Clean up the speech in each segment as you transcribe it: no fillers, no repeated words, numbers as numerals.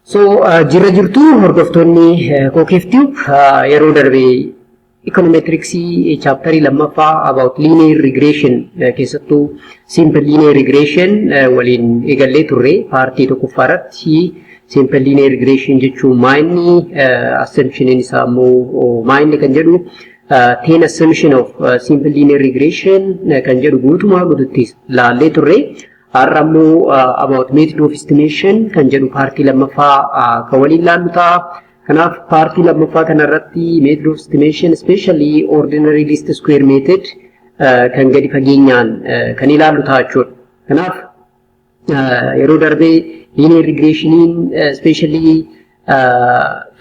So jirra jirtu hordoftoonni Kookeef Tube. Yeroo darbe econometricsii chapterii lammaffaa about linear regression, keessattuu simple linear regression waliin eegallee turre. Partii tokkoffaa irratti simple linear regression jechuun maayinni, assumptioniin isaa immoo maayinni kan jedhu, 10 assumption of simple linear regression kan jedhu guutumaa guututti laallee turre. Har'a immoo about method of estimation kan jedhu partii lammaffaa kan waliin laallu ta'a. Kanaaf partii lammaffaa kanarratti method of estimation, especially ordinary least square method, kan gadi fageenyaan kan ilaallu ta'a jechuudha. Kanaaf yeroo darbee linear regressioniin especially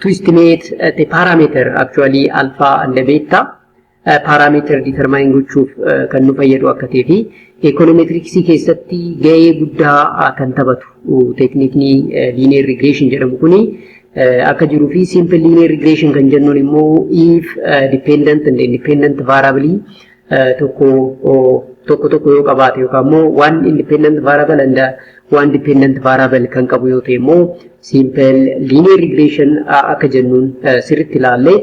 to estimate the parameter, actually alpha and beta parameter determine gochuuf kan nu fayyadu akka ta'ee fi econometricsii keessatti gahee guddaa kan taphatu techniqueni linear regression jedhamu kuni akka jiruu fi simple linear regression kan jennuun immoo if dependent and independent variable tokko tokko tokko yoo qabaate yookaan immoo one independent variable and one dependent variable kan qabu yoo ta'e immoo simple linear regression akka jennuun sirriitti ilaallee,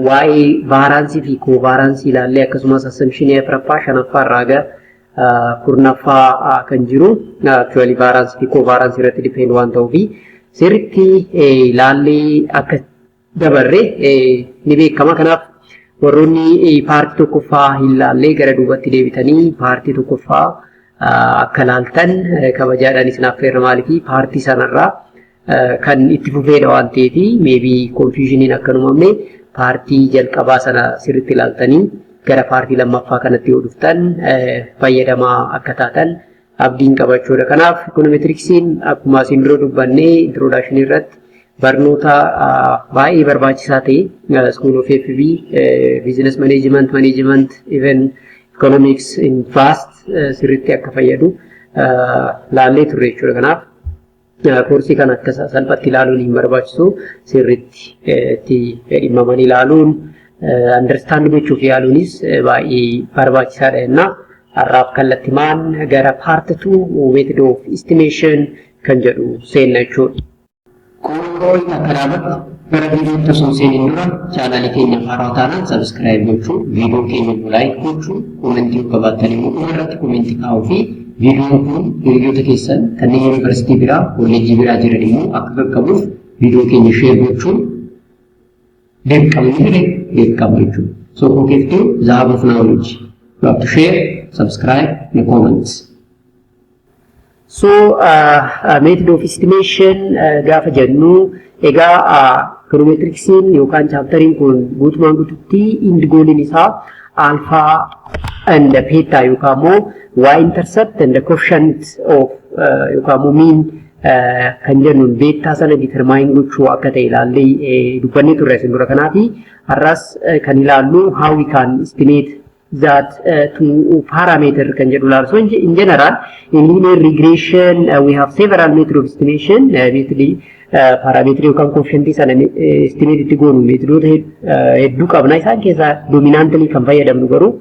waa'ee varianceii fi covarianceii ilaallee, akkasumas assumptionii afuraffaa, shanaffaa irraa gara 10ffaa kan jiru actually varianceii fi covarianceii irratti depend waan ta'uufi sirriitti ilaallee akka dabarre ni beekama. Kanaaf warroonni partii tokkoffaa hin laallee gara duubatti deebitanii partii tokkoffaa akka laaltan kabajaadhaan isin affeerra. Maaliifi partii sanarraa kan itti fufeedha waan ta'eef, maybe confusioniin akka hin uumamne partii jalqabaa sana sirriitti ilaaltanii gara partii lammaffaa kanatti yoo dhuftan fayyadamaa akka taatan abdiin qabachuudha. Kanaaf econometricsiin akkuma asiin dura dubbannee introductionii irratti barnoota baay'ee barbaachisaa ta'e School of FB, Business Management, Management, even Economics in vast sirriitti akka fayyadu laallee turre jechuudha. Kanaaf koorsii kana akka salphatti ilaaluun hin barbaachisu, sirriitti itti dhimmamanii ilaaluun, understand gochuuf yaaluunis baay'ee barbaachisaadha jenna. Har'aaf kallattimaan gara part 2 method of estimation kan jedhu seenna jechuudha. Qo'annoo akka dhaabatti gara viidiyootti osoo hin seeniin dura channelii keenya haaraa taanaan subscribe gochuu, viidiyoo keenya immoo like gochuu, commentii yoo qabaattan immoo dhuma irratti commentii kaa'uu fi viidiyoon kun hiriyoota keessan kanneen yuunivarsiitii biraa, kolleejjii biraa jiran immoo akka qaqqabuuf viidiyoo keenya share gochuun dirqama ni dirqama jechuudha. So Kokeeftuu, the hub of knowledge. You have to share, subscribe, and comments. So method of estimation gaafa jennu egaa econometricsiin yookaan chapteriin kun guutumaan guututti end goaliin isaa alpha and beta yookaan immoo y intercept and coefficient of yookaan immoo mean kan jennuun beta sana determine gochuu akka ta'e ilaallee dubbannee turre asin dura. Kanaafi har'as kan ilaallu how we can estimate that two parameter kan jedhu ilaalu. So in general, in linear regression, we have several method of estimation. Method parameter yookaan coefficient sana estimate itti goonu methodoota hedduu qabna. Isaan keessaa dominantly kan fayyadamnu garuu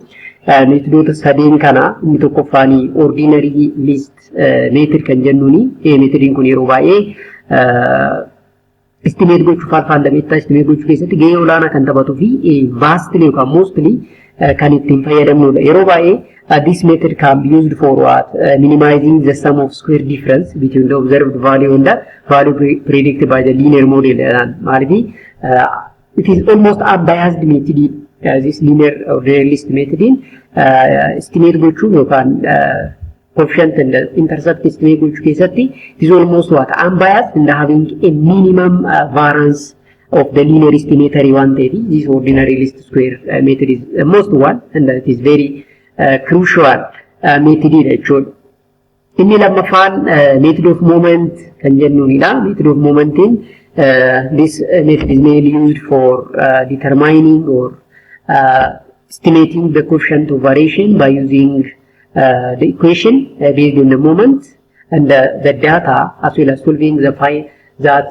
methodoota sadeen kana. Inni tokkoffaanii ordinary least method kan jennuuni. Methodiin kun yeroo baay'ee estimate gochuuf, alpha and beta estimate gochuu keessatti gahee olaanaa kan taphatuu fi vastly yookaan mostly kan ittiin fayyadamnudha. Yeroo baay'ee this method can be used for what? Minimizing the sum of square difference between the observed value and the value predicted by the linear model. Maaliif it is almost unbiased method, this linear ordinary least method estimate gochuun yookaan coefficient and intercept estimate gochuu keessatti it is almost what? Unbiased and having a minimum variance of the linear estimator waan ta'eef this ordinary least square method is the most one and it is very crucial method jechuudha. Inni lammaffaan method of moment kan jennuunidha. Method of momentiin this method is mainly used for determining or estimating the coefficient of variation by using the equation based on the moment and the data, as well as solving the that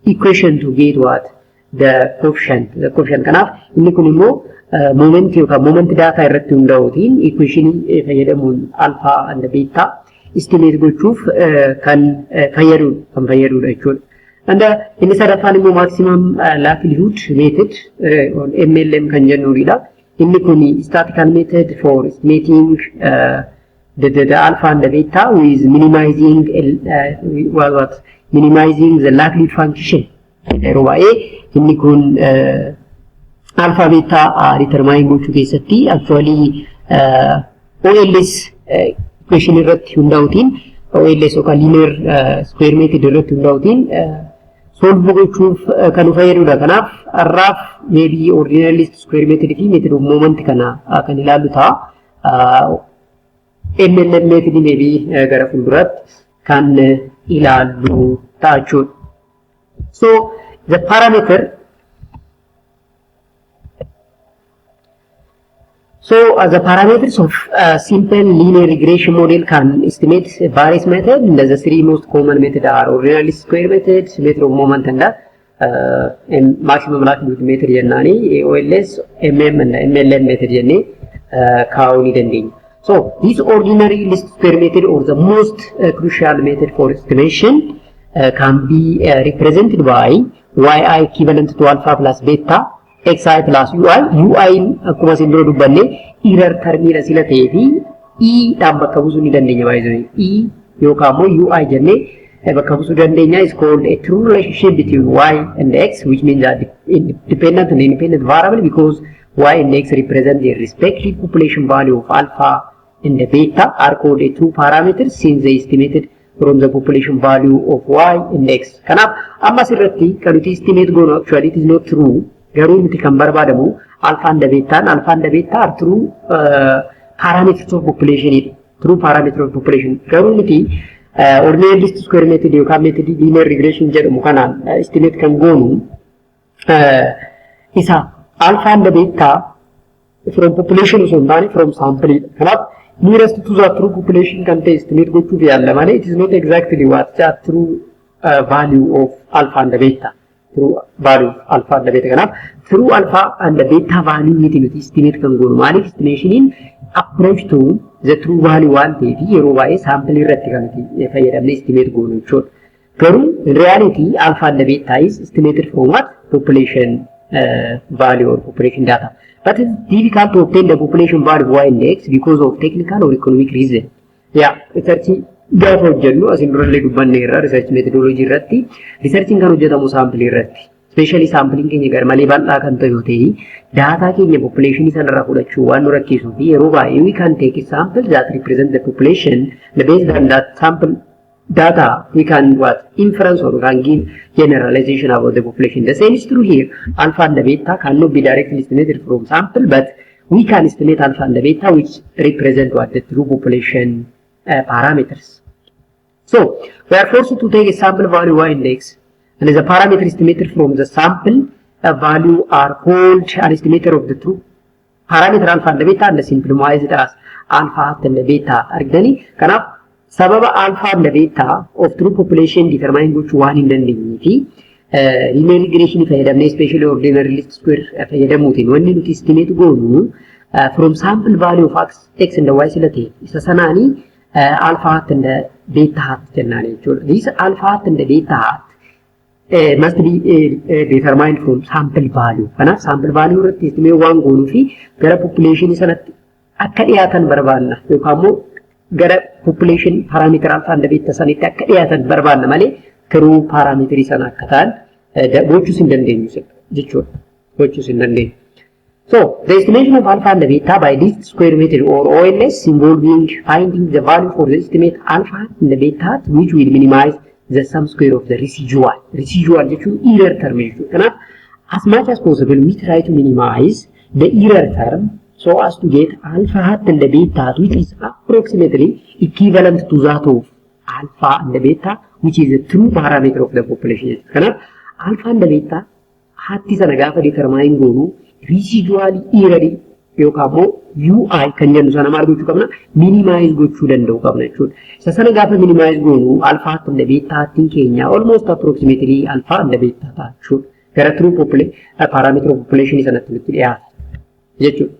equation to get what? The coefficient. Kanaaf inni kun immoo moment yookaan moment data irratti hundaa'uutiin equation fayyadamuun alpha and beta estimate gochuuf kan fayyadudha jechuudha. And inni sadaffaan immoo maximum likelihood method, MLM kan jennuudha. Inni kun statistical method for estimating the alpha and the beta with minimizing what minimizing the likelihood function. Yeroo baay'ee inni kun alpha beta determine gochuu keessatti actually OLS equation irratti hundaa'uutiin, OLS yookaan linear square method irratti hundaa'uutiin solve gochuuf kan nu fayyadudha. Kanaaf har'aaf maybe ordinary least square method fi method of moment kana kan ilaallu ta'a. MLM method maybe gara fuulduraatti kan ilaallu ta'a jechuudha. So the parameter So the parameters of simple linear regression model can estimate various methods. And the three most common methods are ordinary least square method, method of moment, and maximum likelihood method jennaani, OLS, MM and MLM method jennee kaa'uu ni dandeenya. So this ordinary least square method, or the most crucial method for estimation, can be represented by yi equivalent to alpha plus beta xi plus ui. Ui akkuma isin dura dubbanne error termiidha sila ta'ee fi e dhaan bakka buusuu ni dandeenya baay'ee. E yookaan immoo ui jennee bakka buusuu dandeenya, is called a true relationship between y and x, which means that dependent and independent variable, because y and x represent the respective population value of alpha and the beta, are called a true parameters since they estimated from the population value of y and x. Kanaaf amma asirratti kan nuti estimate goonu actually it is not true, garuu nuti kan barbaadamu alpha and beta. Alpha and beta are true parameters of population dha. True parameter of population, garuu nuti ordinary least square method yookaan method linear regression jedhamu kanaan estimate kan goonu isa alpha and beta from population osoo hin taane from sample dha. Kanaaf nearest to the true population kan ta'e estimate gochuuf yaalla malee it is not exactly what the true value of alpha and beta, true value of alpha and beta. Kanaaf true alpha and beta value miti nuti estimate kan goonu. Maaliif? Estimationiin approach to the true value waan ta'eef yeroo baay'ee sample irratti kan nuti fayyadamne estimate goonu jechuudha. Garuu in reality alpha and beta is estimated from what? Population value or population data. But it's difficult to obtain the population value of y and x because of technical or economic reason. Yeah, research gaafa hojjennu asin durallee dubbanne irraa research methodology irratti researchiin kan hojjetamu sample irratti. Especially sampling keenya garmalee bal'aa kan ta'e yoo ta'e daataa keenya population sanarraa fudhachuu waan nu rakkisuu fi yeroo baay'ee we can take a sample that represent the population. The based on that sample data we can what inference or we can give generalization about the population. The same is true here. Alpha and the beta cannot be directly estimated from sample, but we can estimate alpha and the beta, which represent what? The true population parameters. So we are forced to take a sample value y and x, and the parameter estimated from the sample value are called an estimator of the true parameter alpha and beta and simplified as alpha hat and beta argitanii. Kanaaf sababa alpha and beta of true population determine gochuu waan hin dandeenyee fi linear regression fayyadamnee, especially ordinary least square fayyadamuutiin, wanni nuti estimate goonu from sample value of x and y sila ta'e isa sanaanii alpha hat and beta hat jennaan jechuudha. This alpha hat and beta hat must be determined from sample value. Kanaaf sample value irratti estimate waan goonuu fi gara population sanatti akka dhiyaatan barbaanna yookaan immoo gara population parameter alpha and beta sanitti akka dhiyaatan barbaanna malee true parameterii sana akka ta'an gochuus hin dandeenyu jechuudha. Gochuus hin dandeenyu. So, the estimation of alpha and beta by least square method or OLS involving finding the value for the estimate alpha and the beta, which will minimize the sum square of the residual. Residual jechuun error term jechuudha. Kanaaf as much as possible we try to minimize the error term so as to get alpha hat and the beta hat, which is approximately equivalent to that of alpha and the beta, which is the true parameter of the population. Kanaaf alpha and the beta hatti sana gaafa determine goonu residual error yookaan immoo UI kan jennu sana maal gochuu qabna? Minimize gochuu danda'u qabna jechuudha. Isa sana gaafa minimize goonu alpha hat and beta hattiin keenya almost approximately alpha and beta ta'a jechuudha. Gara true parameter of population sanatti nutti dhiyaata jechuudha.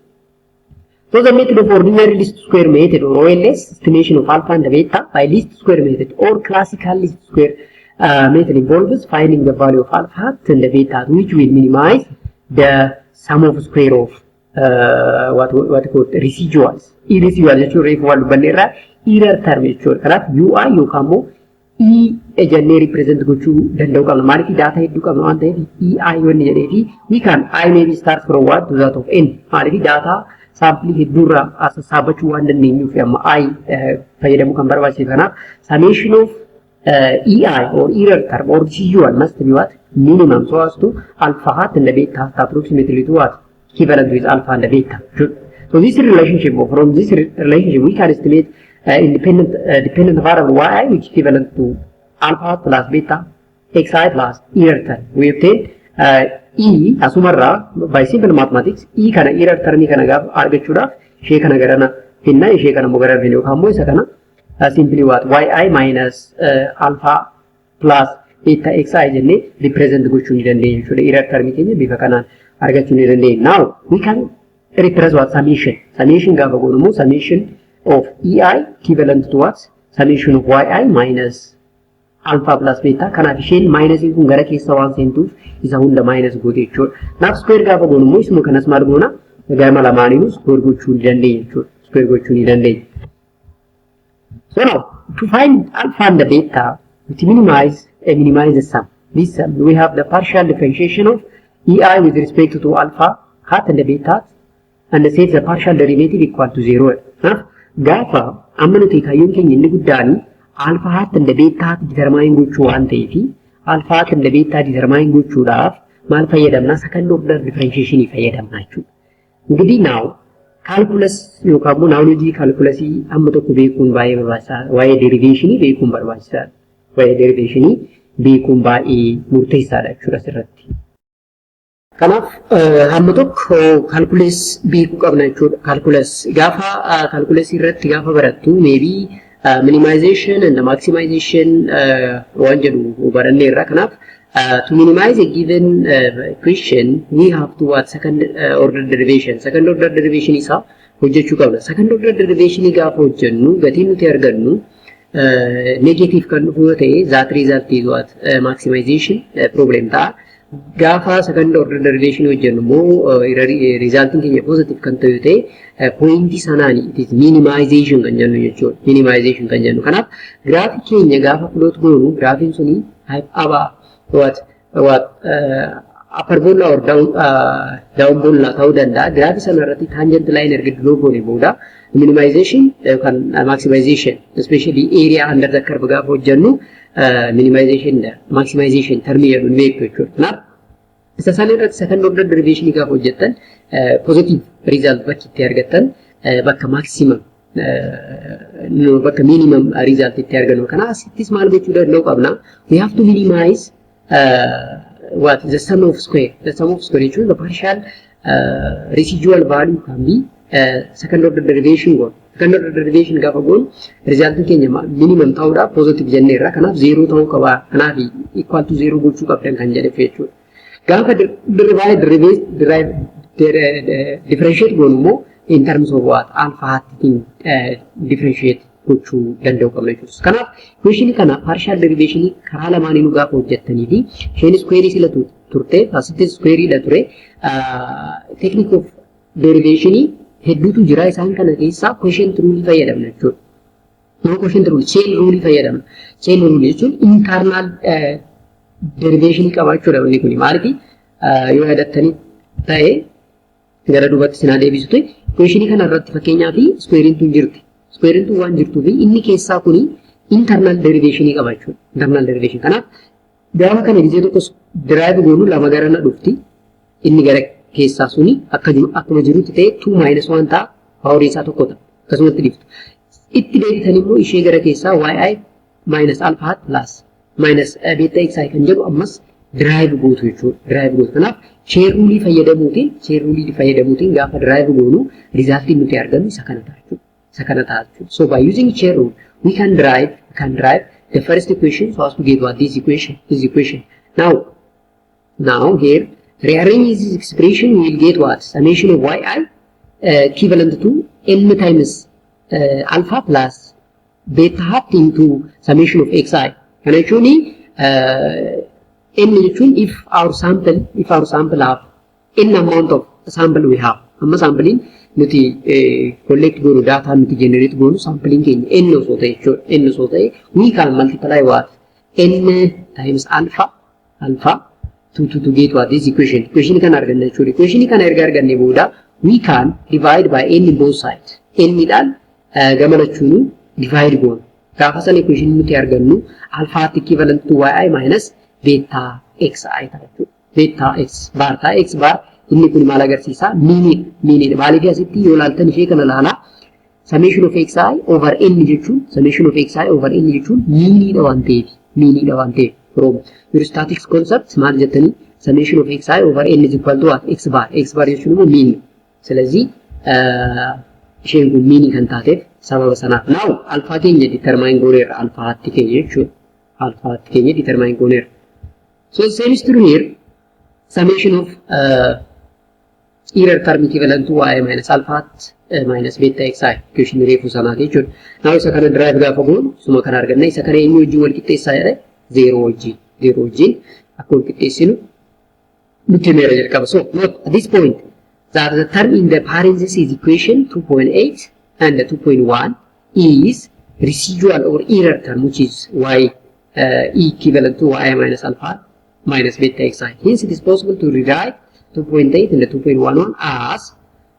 So the method of ordinary least square method or OLS, estimation of alpha and beta by least square method or classical least square method, involves finding the value of alpha hat and the beta hat which will minimize the sum of square of what called residuals. Residual jechuun reefu waan dubbanne irraa error term jechuudha. Kanaaf UI yookaan immoo E jennee represent gochuu danda'u qabna. Maaliif data hedduu qabna waan ta'eef EI wanni jedhee fi we can I maybe start from what to that of N. Maaliif data sample hedduurraa sassaabachuu waan dandeenyuuf amma I fayyadamuu kan barbaachisu. Kanaaf summation of EI or error term or residual must be what? Minimum, so as to alpha hat and the beta hat approximately to what? Equivalent with alpha and the beta. So this relationship, from this relationship we can estimate independent dependent variable yi, which equivalent to alpha plus beta xi plus error term. We obtain e asumarraa by simple mathematics. E kana, error termii kana gaafa argachuudhaaf ishee kana garana finna, ishee kana immoo gara finna, yookaan immoo isa kana simply what? Yi minus alpha plus beta xi jennee represent gochuu ni dandeenya jechuudha. Error termii keenya bifa kanaan argachuu ni dandeenya. Now we can represent what? Summation. Summation gaafa goonu immoo summation of ei equivalent to what? Summation of yi minus alpha plus beta. Kanaaf isheen minusiin kun gara keessa waan seentuuf isa hunda minus goote jechuudha. Kanaaf square gaafa goonu immoo isuma kanas maal goona? Gama lamaaniinuu square gochuu ni dandeenya jechuudha. Square gochuu ni dandeenya. So now to find alpha and the beta, to minimize the sum. This sum, we have the partial differentiation of ei with respect to alpha hat and the beta hat and set the partial derivative equal to zero. Kanaaf gaafa amma nuti kaayyoon keenya inni guddaan alpha hat and beta hat determine gochuu waan ta'eef, alpha hat and beta determine gochuudhaaf maal fayyadamna? Second order differentiation fayyadamna jechuudha. እንግዲህ now calculus yookaan immoo knowledge calculusii amma tokko beekuun baay'ee barbaachisaadha. Waa'ee derivationii beekuun barbaachisaadha. Waa'ee derivationii beekuun baay'ee murteessaadha jechuudha asirratti. Kanaaf hamma tokko calculus beekuu qabna jechuudha. Calculus gaafa calculusii irratti gaafa barattu maybe minimization and maximization waan jedhu baranneerra. Kanaaf to minimize a given equation, we have to what? Second order derivation. Second order derivation isaa hojjechuu qabna. Second order derivation gaafa hojjennu gatiin nuti argannu negative kan dhufu yoo ta'e, that result is what? Maximization problem ta'a. Gaafa second order derivation hojjennu immoo resultiin keenya positive kan ta'e yoo ta'e, pointii sanaan it is minimization kan jennu jechuudha. Minimization kan jennu. Kanaaf giraafii keenya gaafa plot goonu giraafiin suni aba what upper bound or down bound ta'uu danda'a. Giraafii sana irratti tangent line erga draw goone booda minimization yookaan maximization, especially area under the curve gaafa hojjennu, minimization maximization termii jedhu ni beektu jechuudha. Kanaaf isa sana irratti second order derivation gaafa hojjettan positive result bakki itti argattan bakka maximum, bakka minimum result itti argannu. Kanaaf asittis maal gochuu danda'u qabna? We have to minimize what? The sum of square. The sum of square jechuun the partial residual value can be second order derivation goon. Second order derivation gaafa goon resultiin keenya minimum ta'uudhaaf positive jenneerra. Kanaaf zero ta'uu qaba. Kanaaf equal to zero gochuu qabdan kan jedheef jechuudha. Gaafa derive differentiate goonu immoo in terms of what? Alpha hattiin differentiate gochuu danda'u qabna jechuudha. Kanaaf equation kana partial derivation karaa lamaaniinuu gaafa hojjettanii fi isheen square sila turte asitti square ture, technique of derivation hedduutu jira. Isaan kana keessaa quotient rule fayyadamna jechuudha. No quotient rule, chain rule fayyadamna. Chain rule jechuun internal derivation qabaachuudha wanni kuni. Maaliif yoo yaadattanii ta'e gara duubatti sinaa deebisu ta'e, equationii kana irratti fakkeenyaa fi squarein tun jirti. Squarein tun waan jirtuu fi inni keessaa kuni internal derivation qaba jechuudha. Internal derivation. Kanaaf gaafa kana gisee tokko derive goonu lama gara na dhufti. Inni gara keessaa suni akka jiru akkuma jirutti ta'e 2 minus 1 ta'a, powerii isaa tokko ta'a. Akkasumatti dhiftu. Itti deebitan immoo ishee gara keessaa yi minus alpha hat plus minus beta xi kan jedhu ammas derive gootu jechuudha. Derive gootu. Kanaaf chain rule fayyadamuutiin gaafa derive goonu resultiin nuti argannu isa kana ta'a jechuudha. Isa kana ta'a jechuudha. So by using chain rule we can derive the first equation so as to get what? This equation. This equation. Now here, rearrange this expression, we will get what? Summation of yi equivalent to n times alpha plus beta hat into summation of xi. Kana jechuun n jechuun if our sample have n amount of sample we have, amma sampleiin nuti collect goonu, data nuti generate goonu, sampleiin keenya n osoo ta'e jechuudha. N osoo ta'e, we can multiply what? N times alpha to get what? This equation. Equation kana arganna jechuudha. Equation kana erga arganne booda, we can divide by n in both sides. N dhaan gama lachuunuu divide goona. Gaafa sana equation nuti argannu alpha equivalent to yi minus beta xi ta'a jechuudha. Beta x bar ta'a. X bar inni kun maal agarsiisa? Meaniidha. Meaniidha. Maaliif? Asitti yoo ilaaltan, ishee kana ilaalaa, summation of xi over n jechuun, summation of xi over n jechuun meaniidha waan ta'eef, meaniidha waan ta'eef, from your statistics concept maal jettanii? Summation of xi over n is equal to what? X bar. X bar jechuun immoo mean. ስለዚህ isheen kun meanii kan taateef sababa sanaaf. Now alpha keenya determine gooneerra, alpha hatti keenya jechuudha. Alpha hatti keenya determine gooneerra. So same is true here. Summation of error term equivalent to y minus alpha hat minus beta xi, equation reefu sanaati jechuudha. Now isa kana derive gaafa goonu suma kana arganna. Isa kana eenyu wajjin wal qixxeessaa jedhe? Zero wajjin. Zero wajjin akka wal qixxeessinu nutti himeera jalqaba. So note at this point that the term in the parenthesis is equation 2.8 and 2.1 is residual or error term, which is y equivalent to y minus alpha minus beta xi. Hence, it is possible to rewrite 2.8 and 2.11 as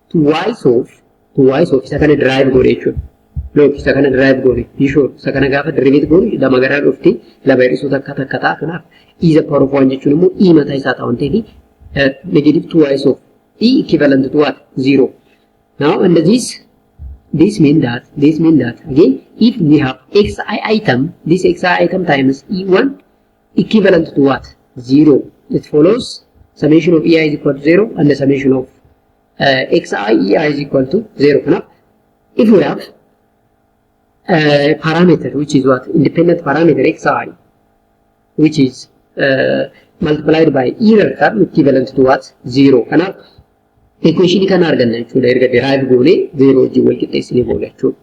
twice of isa kana derive godhe jechuudha. Look, isa kana derive godhe bishoo isa kana gaafa derive goonu lama garaa dhufti, lama hir'isuu takka takka ta'a. Kanaaf e the power of 1 jechuun immoo e mataa isaa ta'a waan ta'eef, negative twice of e equivalent to what? 0. Now, and this mean that again, if we have xi item, this xi item times e1 equivalent to what? 0. It follows summation of ei is equal to 0 and the summation of xi ei is equal to 0. Kanaaf if we have a parameter which is what? Independent parameter xi, which is multiplied by error term equivalent to what? 0. Kanaaf equation kana arganna jechuudha erga derive goone 0 wajjin wal qixxeessinee booda jechuudha.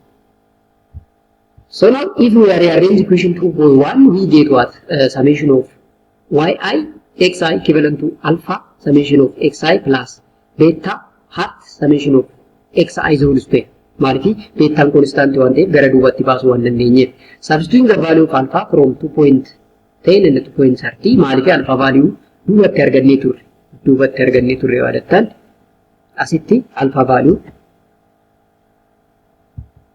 So now, if we rearrange equation 2.1, we get what? Summation of yi xi equivalent to alpha summation of xi plus beta hat summation of xi the whole square. Maaliif? Betaan constant waan ta'eef gara duubatti baasuu waan dandeenyeef. Substituting the value of alpha from 2.10 and 2.30. Maaliif? Alpha value duubatti argannee turre. Duubatti argannee turre yaadattan, asitti alpha value,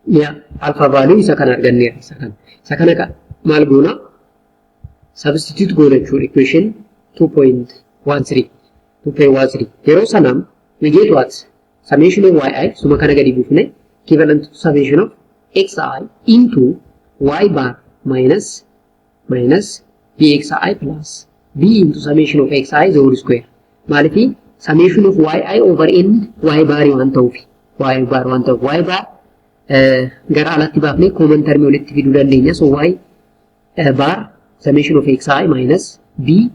yaa, alpha value isa kana arganneerra, isa kana. Isa kana maal goona? Substitute goona jechuudha equation 2.13, 2.13. Yeroo sana we get what? Summation of yi, suma kana gadi buufne, equivalent to summation of xi into y bar minus bxi plus b into summation of xi the whole square. Maaliif? Summation of yi over n y bar waan ta'uuf, y bar waan ta'uuf, y bar gara alatti baafnee common term walitti fiduu dandeenya. So y bar summation of xi minus b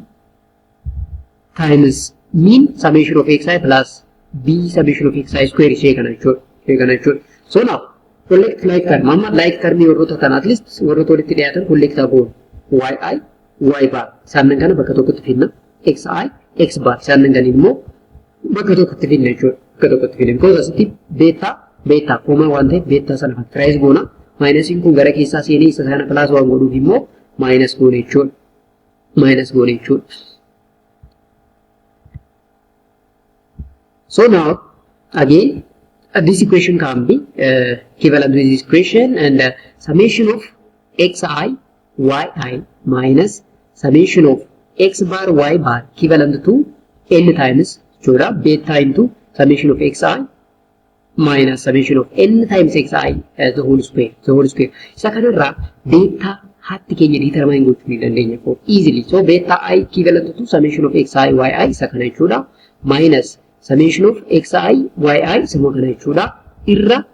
times mean summation of xi plus b summation of xi square, ishee kana jechuudha. Ishee kana jechuudha. So now collect like term. Amma like term warroota kana, at least warroota walitti dhiyaatan, collect goonu. Yi, y bar isaan kana bakka tokkotti fidna. Xi, x bar isaan kan immoo bakka tokkotti fidna jechuudha. Bakka tokkotti fidna. Because asitti beta beta common waan ta'eef beta sana factorize goona. Minusiin kun gara keessaa seenee isa kana plus waan godhuuf immoo minus goone jechuudha. Minus goone jechuudha. So now again, this equation can be equivalent with this equation and summation of xi yi minus summation of x bar y bar equivalent to n times jechuudha beta into summation of xi minus summation of n times xi as the whole square, the whole square. Isa kanarraa beta hatti keenya determine gochuu ni dandeenya for easily. So beta I equivalent to summation of xi yi, isa kana jechuudha, minus summation of xi yi, isuma kana jechuudha, irra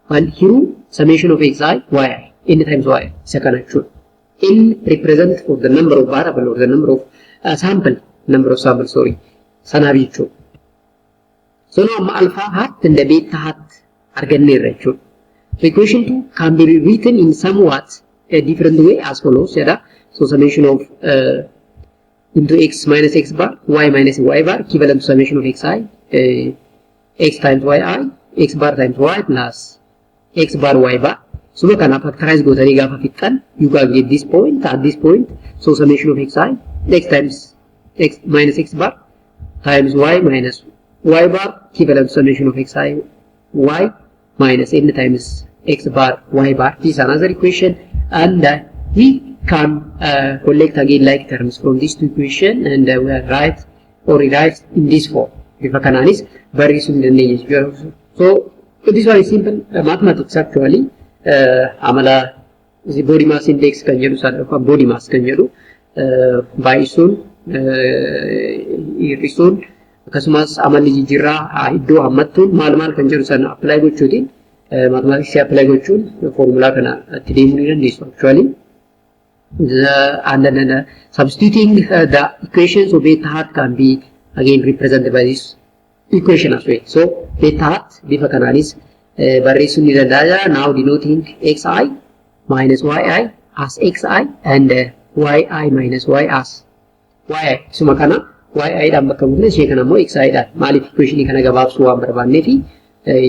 maal hiruu? Summation of xi yi n times yi, isa kana jechuudha. N represent for the number of variable or the number of sample, number of sample, sorry, sanaaf jechuudha. So now amma alpha hat and the beta hat arganneerra jechuudha. So equation 2 can be written in somewhat a different way as follows jedha. So summation of into x minus x bar, y minus y bar, equivalent to summation of xi, x times yi, x bar times y plus x bar y bar. Suma kana factorize gootanii gaafa fixxan, you can get this point at this point. So summation of xi, x times x minus x bar times y minus y bar, equivalent to summation of xi y minus n times x bar y bar. This is another equation, and we can collect again like terms from these two equation, and we are write or rewrite in this form. Bifa kanaanis barreessuu ni dandeenya jechuudha. So this one is simple mathematics, actually. Amala body mass index kan jedhu sana yookaan body mass kan jedhu baay'isuun, hir'isuun, akkasumas amalli jijjiirraa iddoo hammattuun maal maal kan jedhu sana apply gochuutiin, mathematics apply gochuun formulaa kana itti deemuu ni dandeessu, actually. And then substituting the equations of beta hat can be again represented by this equation as well. So beta hat bifa kanaanis barreessuun ni danda'a. Now denoting xi minus yi as xi and yi minus y as yi. Isuma kana yi dhaan bakka buufne, ishee kana immoo xi dhaan. Maaliif? Equationii kana gabaabsuu waan barbaanneefi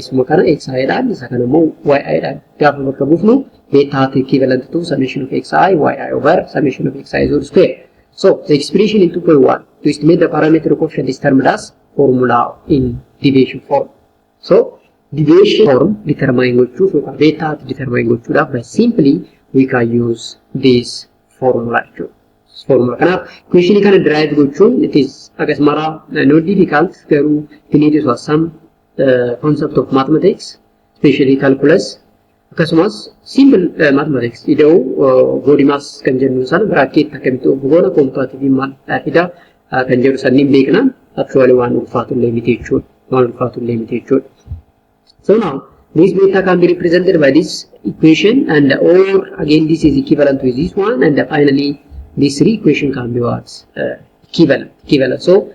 isuma kana xi dhaan, isa kana immoo yi dhaan gaafa bakka buufnu, beta hat equivalent to summation of xi yi over summation of xi whole square. So the expression in 2.1 to estimate the parameter coefficient is termed as formula in deviation form. So deviation form determine gochuuf yookaan beta hat determine gochuudhaaf, by simply we can use this formula jechuudha. Formula kanaaf equation kana derive gochuun it is akkasumara not difficult, garuu it needs some concept of mathematics, especially calculus, akkasumas simple mathematics ida'uu, body mass kan jennu sana bracket akkamitti of goona, commutative maal fida kan jedhu sanniin beeknaan actually waan ulfaatu illee miti jechuudha. Waan ulfaatu illee miti jechuudha. So now this beta can be represented by this equation, and or again this is equivalent with this one, and finally this three equation can be what? Equivalent. So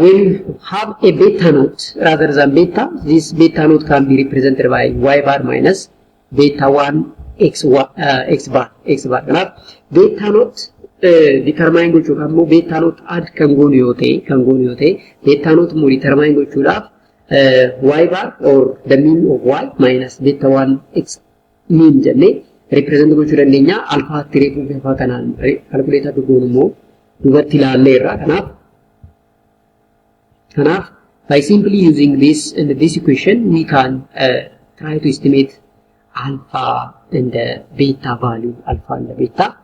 when you have a beta naught rather than beta, this beta naught can be represented by y bar minus beta 1 x, x bar x bar. Kanaaf beta naught determine gochuudhaaf immoo beta naught add kan goonu yoo ta'e, beta naught immoo determine gochuudhaaf y bar or the mean of y minus beta 1 x mean jennee represent gochuu dandeenya. Alpha tti reefuu bifa kanaan calculate akka goonu immoo duubatti ilaalleerra. Kanaaf by simply using this and this equation, we can try to estimate alpha and the beta value, alpha and the beta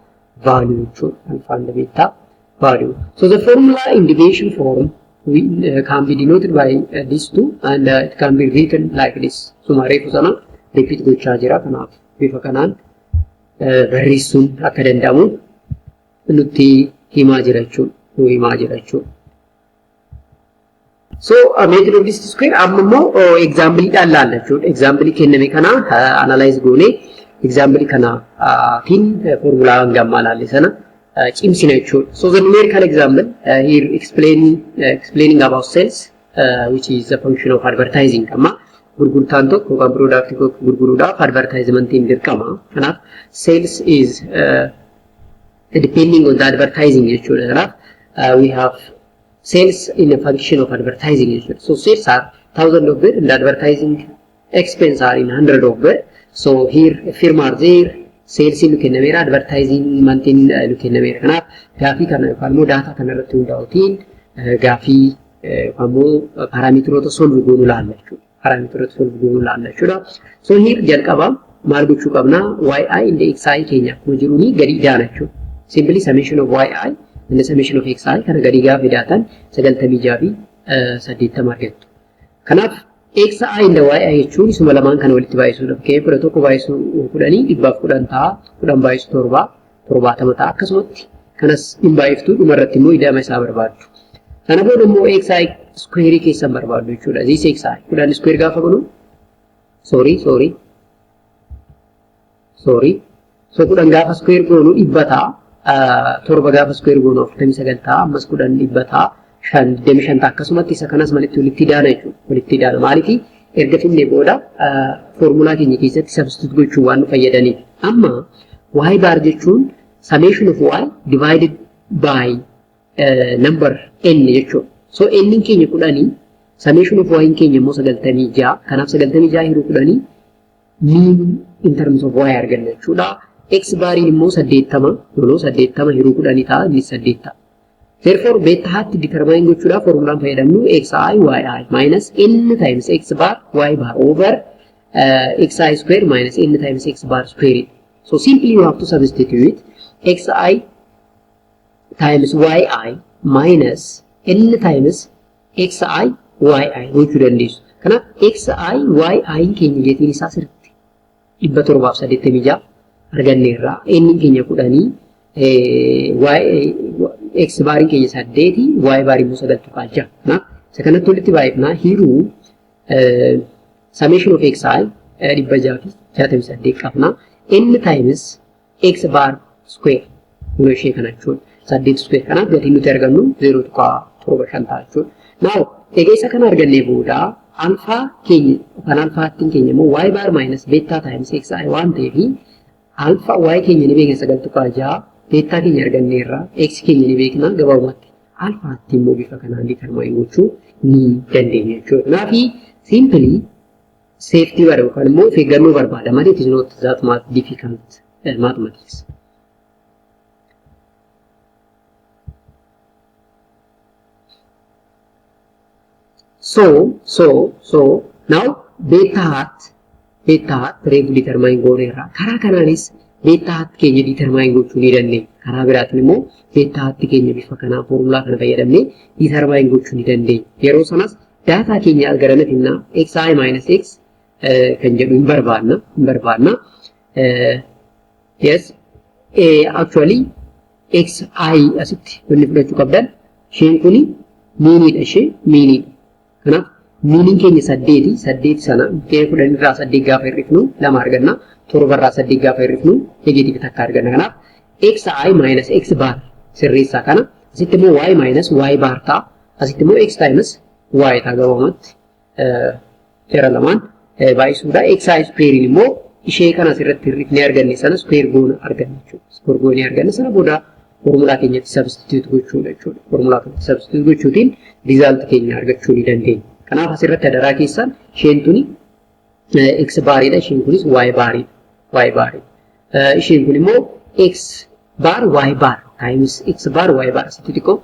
value jechuudha, alpha and the beta value. So the formula in deviation form can be denoted by these two, and it can be written like this. Suma reefu sana repeat gochaa jira. Kanaaf bifa kanaan barreessuun akka danda'amu nutti himaa jira jechuudha. Nu himaa jira jechuudha. So method of least square amma immoo example-dhaan laalla jechuudha. Example kenname kana analyze goonee, example kanaatiin formulaa hanga ammaa laalle sana cimsina jechuudha. So the numerical example here explaining about sales, which is the function of advertising. Amma gurgurtaan tokko yookaan product tokko gurguruudhaaf advertisementiin dirqama. Kanaaf sales is depending on the advertising jechuudha. Kanaaf we have sales in a function of advertising jechuudha. So sales are thousand of birr and advertising expense are in hundred of birr. So here firm are there, sales nu kennameera, advertising mantiin nu kennameera. Kanaaf gaafii kana yookaan immoo data kana irratti hundaa'uutiin gaafii yookaan immoo parameteroota solve goonuu laalla jechuudha. Parameteroota solve goonuu laalla jechuudha. So here jalqaba maal gochuu qabna? Yi and xi keenya akkuma jiruuni gadi idaana jechuudha. Simply summation of yi and summation of xi kana gadi gaafa idaatan 96 fi 80 argattu. Kanaaf xi and yi jechuun isuma lamaan kana walitti baay'isuudha. Fakkeenyaaf 11 baay'isuu 10 110 ta'a. 10 baay'isuu 7 70 ta'a. Akkasumatti kanas hin baay'iftu, dhumarratti immoo ida'ama isaa barbaaddu. Sana booda immoo xi square keessan barbaaddu jechuudha. This xi 10 square gaafa godhu, sorry, sorry, sorry. So 10 gaafa square goonu 100 ta'a. 7 gaafa square goonu 49 ta'a. Ammas 10 100 ta'a. 5 25 ta'a. Akkasumatti isa kanas malitti walitti daana jechuudha. Walitti daana maaliifi erga finnee booda foormulaa keenya keessatti substitute gochuu waan nu fayyadaniif. Amma y bar jechuun summation of y divided by number n jechuudha. So n keenya 10, summation of y keenya immoo 96. Kanaaf 96 hiruu 10 mean in terms of y arganna jechuudha. X bariin immoo 80 yeroo 80 hiruu 10 ta'a, innis 8 ta'a. Therefore, beta hat determine gochuudhaaf formulaan fayyadamnu xi yi minus n times x bar y bar over xi square minus n times x bar square. So simply you have to substitute xi times yi minus n times xi yi gochuu dandeessu. Kanaaf xi yi keenya gatiin isaa sirriitti 786 arganneerra. N keenya 10, x bariin keenya 8, y bariin immoo 9.6. Kanaaf isa kanatti walitti baay'ifnaa hiruu summation of xi 668 qabna. N times x bar square kun ishee kana jechuudha. 8 square, kanaaf gatiin nuti argannu 0.75 ta'a jechuudha. Now egaa isa kana argannee booda alfaa keenya yookaan alpha hattiin keenya immoo y bar minus beta times xi waan ta'eef, alpha y keenya ni beekna, 9.6, beta keenya arganneerra, x keenya ni beekna, gabaabumatti alpha hattii immoo bifa kanaan determine gochuu ni dandeenya jechuudha. Kanaaf simply safety bara yookaan immoo of eeggannoo barbaada malee it is not that much difficult mathematics. So now beta hat reefu determine gooneerra. Karaa kanaanis beta hat keenya determine gochuu ni dandeenya. Karaa biraatiin immoo beta hat keenya bifa kanaan foormulaa kana fayyadamnee determine gochuu ni dandeenya. Yeroo sanas daataa keenya gara finnaa xi minus x kan jedhu hin barbaanna hin barbaanna. Yes, actually xi asitti wanni fudhachuu qabdan isheen kuni meaniidha, ishee meaniidha. Kanaaf meaniin keenya 8, 8 sana 10 irraa 8 gaafa hir'ifnu 2 arganna. 7 irraa 8 gaafa hir'ifnu negative 1 arganna. Kanaaf xi minus x bar sirreessaa kana. Asitti immoo y minus y bar ta'a. Asitti immoo x times y ta'a, gabaabumatti jara lamaan baay'isuudha. Xi squarein immoo ishee kana asirratti hir'ifnee arganne sana square goona arganna jechuudha. Square goonee arganne sana booda foormulaa keenyatti substitute gochuudha jechuudha. Foormulaa kanatti substitute gochuutiin result keenya argachuu ni dandeenya. Kanaaf asirratti adaraa keessan isheen tuni x bariidha. Isheen kunis y bariidha. Y bariidha. Isheen kun immoo x bar y bar times x bar y bar, asitti xiqqoo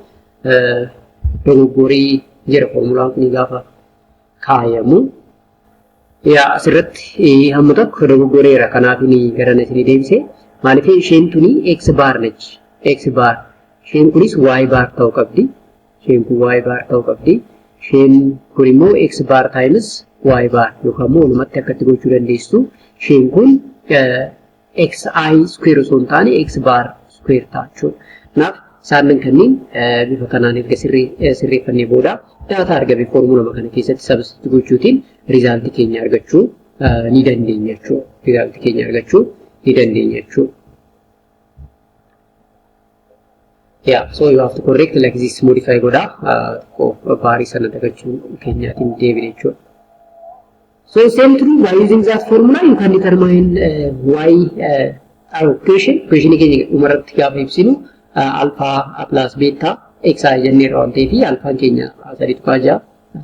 dogoggorii jira foormulaan kun gaafa kaayamu. Yaa, asirratti hamma tokko dogoggoreera, kanaaf inni gara isinii deebise. Maaliif isheen tuni x bar nachi. X bar. Isheen kunis y bar ta'uu qabdi. Isheen kun y bar ta'uu qabdi. Isheen kun immoo x bar times y bar yookaan immoo walumatti akkatti gochuu dandeessu. Isheen kun xi square osoo hin taane x bar square ta'a jechuudha. Kanaaf isaan kanneen bifa kanaan erga sirreeffannee booda daataa argame foormulama kana keessatti substitute gochuutiin resultii keenya argachuu ni dandeenya jechuudha. Resultii keenya argachuu ni dandeenya jechuudha. Yeah, so you have to correct like this, modify godha barii sana dagachuu keenyaatiin deebine jechuudha. So same true, by using that formula you can determine y our equation. Equation keenya dhumarratti gaafa ibsinu alpha plus beta xi jennee waan ta'eef, alfaan keenya 3.6,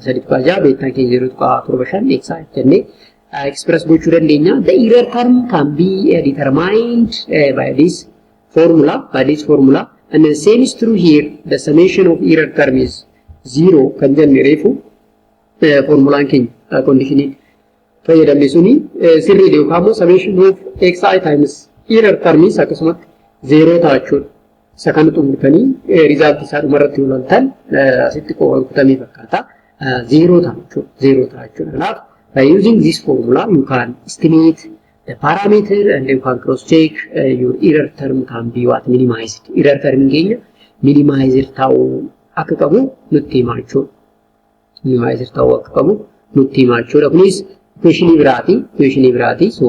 3.6, betaan keenya 0.75 xi jennee express gochuu dandeenya. The error term can be determined by this formula, and the same is true here. The summation of error term is 0 kan jenne reefu formulaan keenya conditionii fayyadamne suni sirriidha, yookaan immoo summation of xi times error termis akkasumatti 0 ta'a jechuudha. Isa kana xumurtanii resultii isaa dhumarratti yoo ilaaltan asitti qo'an kutamee fakkaata. 0 ta'a jechuudha. 0 ta'a jechuudha. Kanaaf by using this formula you can estimate the parameter and you can cross check your error term can be what? Minimized. Error term keenya minimized ta'uu akka qabu nutti hima jechuudha. Minimized ta'uu akka qabu nutti hima jechuudha. Kunis equationii biraati. Equationii biraati. So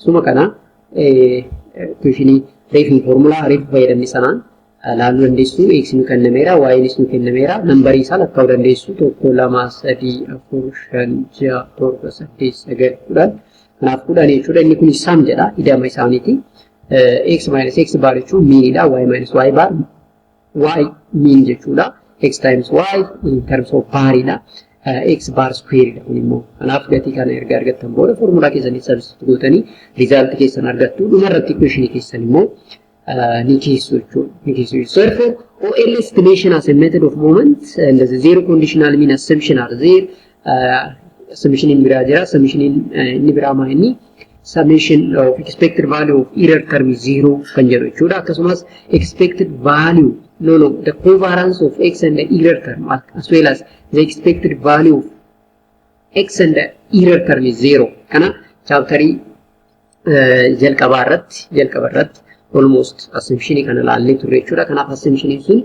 suma kana equationii reefu formulaa reefu fayyadamne sanaan Laaluu dandeessu. X nu kennameera, Y nu kennameera. Numberii isaa lakkaa'uu dandeessu. Tokko, lama, sadii, afur, shan, ja'a, torba, saddeet, sagal, 10. Kanaaf 10 jechuudha. Inni kun sum jedha. Ida'ama isaaniiti. X minus X bar jechuun meanidha. Y minus Y bar Y mean jechuudha. X times Y in terms of baridha. X bar square dha kun immoo. Kanaaf gatii kana erga argattan booda formulaa keessanii substitute gootanii result keessan argattu. Dhuma irratti equation keessan immoo ni keessu jechuudha. Ni keessu. So therefore, OLS estimation as a method of moment and the zero conditional mean assumption are there. Assumption inni biraa jira. Assumption inni biraa maa inni summation of expected value of error term is zero kan jedhu jechuudha. Akkasumas expected value, no, the covariance of x and the error term as well as the expected value of x and the error term is zero. Kana chapterii jalqabaa irratti almost assumption kana laallee turre jechuudha. Kanaaf assumption sun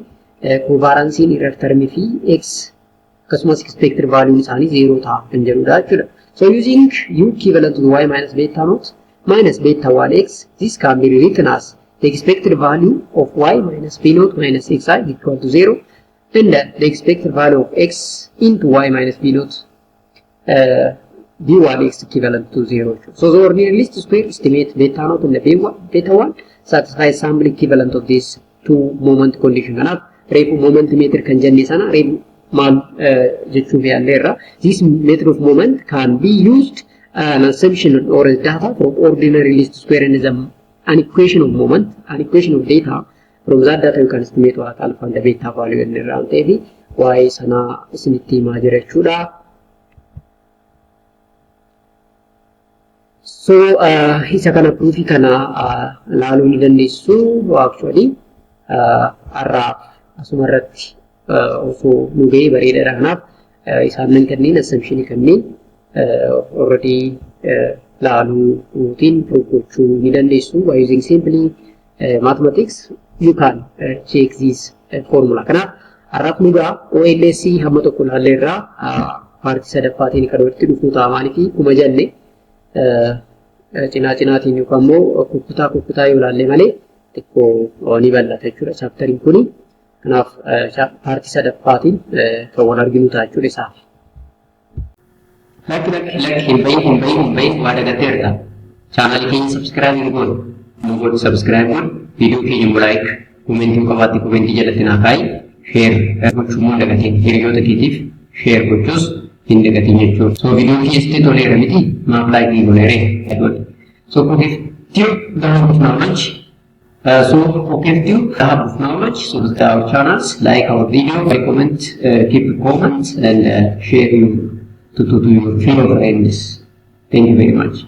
covariancein error term fi x akkasumas expected value isaanii zero ta'a kan jedhudha jechuudha. So using u equivalent to y minus beta naught minus beta 1x, this can be written as the expected value of y minus b naught minus xi equal to 0 and the expected value of x into y minus b naught b1x equivalent to 0. So the ordinary least square estimate beta naught and the beta 1 satisfies sample equivalent of these two moment condition. Kanaaf reefu moment method kan jenne sana reefu maal jechuuf yaalleerra. This method of moment can be used an assumption or a data from ordinary least square and is an equation of moment, an equation of data. From that data you can estimate what alpha and the beta value inni irraa ta'eef waa'ee sanaa isinitti himaa jira jechuudha. So isa kana proofii kana laaluu ni dandeessu. Actually, har'aaf asuma irratti osoo nu ga'ee bareedaadha. Kanaaf isaan kanneen assumptionii kanneen already laaluutiin proof gochuu ni dandeessu. By using simply mathematics you can check this formula. Kanaaf har'aaf nu ga'a. OLS hamma tokko laalleerraa partii sadaffaatiin kan walitti dhufnu ta'a. Maaliif kuma jenne cinaa cinaatiin yookaan immoo kukkutaa kukkutaa yoo laalle malee xiqqoo ni bal'ata jechuudha chapteriin kuni. Kanaaf partii sadaffaatiin kan wal arginu ta'a jechuudha isaaf. Lakki, lakki, lakki, hin bahin, hin bahin, hin bahin, waa dagatteerta. Channelii keenya subscribe hin goone. Nu godhu, subscribe godhu, viidiyoo keenya immoo like, commentii qabaatte commentii jalatti naa kaa'i, share gochuu immoo dagatiin, hiriyoota keetiif share gochuus hin dagatiin jechuudha. So viidiyoo keessatti toleera miti, maaf like hin gooneere godhe. So Kokeef the hub of knowledge. So Kokeef the hub of knowledge. So our channels, like our video, comment, keep comment and share you to your fellow friends. Thank you very much.